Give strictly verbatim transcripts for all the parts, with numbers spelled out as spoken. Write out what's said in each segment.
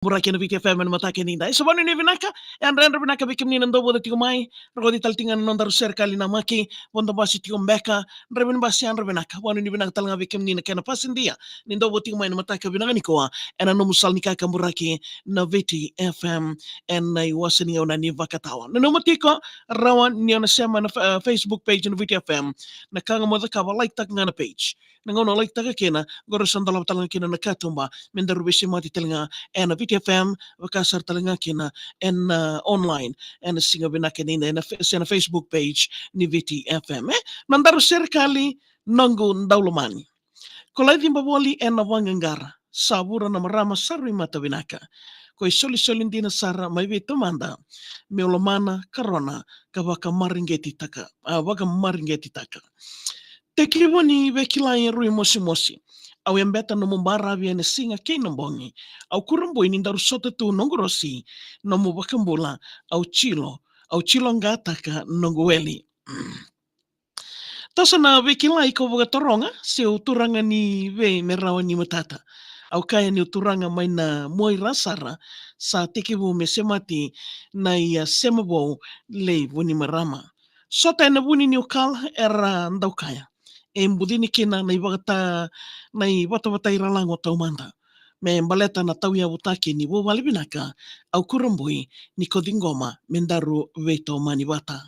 Buraki ena Viti F M ena mataka ni dai. So vanuinui vinaka, yadra, yadra vinaka vei kemuni na dau vodo tiko mai, rogoci tale tiko ga na nodaru serekali na maki, vodo basi tiko beka, draiva ni basi yadra vinaka, vanuinui vinaka tale ga vei kemuni na kena pasidia, ni dau vodo tiko mai na mataka vinaka nikua, ena nomu sala ni kakaburaki na Viti F M, ena iwase ni gauna ni vakatawa. Nanuma tiko, rawa ni o na sema na fa-, Facebook page na Viti F M, na ka ga mo cakava, like taka ga na page. Na gauna o like taka kina, qori sa dolava tale ga kina na katuba, me daru veisemati tale ga ena Viti F M, vaka sara tale ga kina ena, ah, online, ena siga vinaka ni dai, ena fe-, se na Facebook page ni Viti F M, e? Nodaru serekali, noqu daulomani. Ko lai ciba voli ena vaqaqara, sa vura na marama sa rui mata vinaka. Ko isolisoli dina sara mai vei tamada, meu lomana, karona, ka vakamareqetitaka, a, vakamareqetitaka. Tekivu ni veikilai e rui mosimosi. Au yabeta nomu baravi ena siga kei na bogi. Au kurabui ni daru sota tu noqu rosi, nomu vakabula, au jilo, au jiloqataka noqu weli. Toso na veikilai ko vakataroga, se o turaga ni vei me rawa ni matata. Au kaya niu turaga mai na muaira sara, sa tekivu me semati na ia sema vou, lei vuni marama. Sota ena vuni niu kala era dau kaya. E bucini kina na ivakata-, na ivatavatai ralago taumada. Me baleta na tauyavutaki ni vuvale vinaka, au kurabui ni ko ciqoma me daru veitomani vata.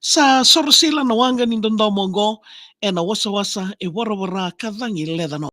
Sa sorosila na waqa ni dodomo oqo, ena wasawasa e voravora ka cagi leca no.